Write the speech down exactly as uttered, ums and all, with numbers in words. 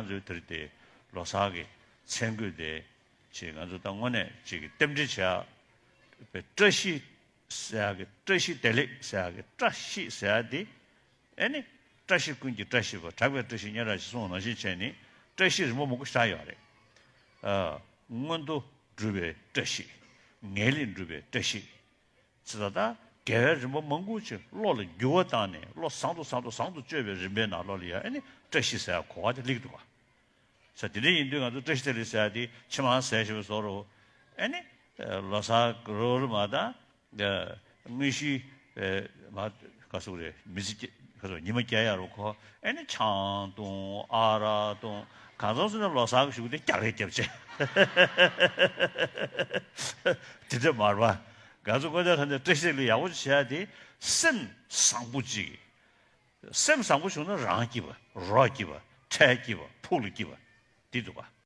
ང་ཚོའི་དེར་དེ་ལོ་གསར་གྱི་མཚན་བཀོད་དེ་ཅིག་ང་ཚོ་ད་དངོས་གནས་ཅིག་གི་རྟེན་འབྲེལ་བྱ་བའི་བཀྲ་ཤིས་ཟེར་ཡག་གི་བཀྲ་ཤིས་བདེ་ལེགས་ཟེར་ཡག་གི་བཀྲ་ཤིས་ཟེར་ཡག་དེ། ཨེ་ནི། བཀྲ་ཤིས་ཀུན་གྱི་བཀྲ་ཤིས་པ། གྲགས་པའི་བཀྲ་ཤིས་སྙན་གྲགས་ཤིས་གསུངས་པ་ནང་བཞིན་བྱས་ནས་བཀྲ་ཤིས་རིམ་པ་མང་པོ་བཞག་ཡོད་རེད། ཨ། སྔོན་དུ་འགྲུབ་པའི་བཀྲ་ཤིས། ངེས་ལེགས་འགྲུབ་པའི་བཀྲ་ཤིས། ཚེ་ད་ལྟ་དགེ་བའི་རིམ་པ་མང་པོ་ཅིག་བློ་ལ་འགྱུར་བ་བཏང་ནས་བློ་བཟང་དུ་བཟང་དུ་བཟང་དུ་བཅོས་པའི་རིམ་པའི་ནང་ལོགས་ལ་ཡང་ཨེ་ནི་བཀྲ་ཤིས་ཟེར་གོ་བ་དེ་སླེབས་འདུག་བ། ས་དེ་འདྲ་ཡིན་དུས་ང་ཚོ་བཀྲ་ཤིས་བདེ་ལེགས་ཟེར་ཡ་དེ་ཕྱི་མ་ཟེར་བཞིན་པའི་བཟོ་འདྲ། ཨེ་ནི། ལོ་གསར་རོལ་མོ་དང་། དངོས་གཞི། མ་ག་སུ་རེད། མི་ཚེ་སྐྱེ་ག་སུ་ཉི་མ་སྐྱེལ་ཡ་རུ་ཁོ་ཨེ་ནི་ཆང་འཐུང་ཨ་རག་འཐུང་། གང་ཟག་སུ་ནི་ལོ་གསར་གྱི་གཞུག་དེ་རྒྱག་རེས་རྒྱབ་བྱས། དེ་འདྲ་མ་རེད་པ། ང་ཚོ་དངོས་གནས་དྲང་གནས་བཀྲ་ཤིས་བདེ་ལེགས་ཡག་པོ་བྱེད་ཡ་དེ་སེམས་བཟང་པོ་ཅིག་སེམས་བཟང་པོ་བྱུང་ན་རང་སྐྱིད་པ། རོགས་སྐྱིད་པ། འཕྲལ་སྐྱིད་པ། ཕུགས་ལ་སྐྱིད་པ། འདི་འདུག་ག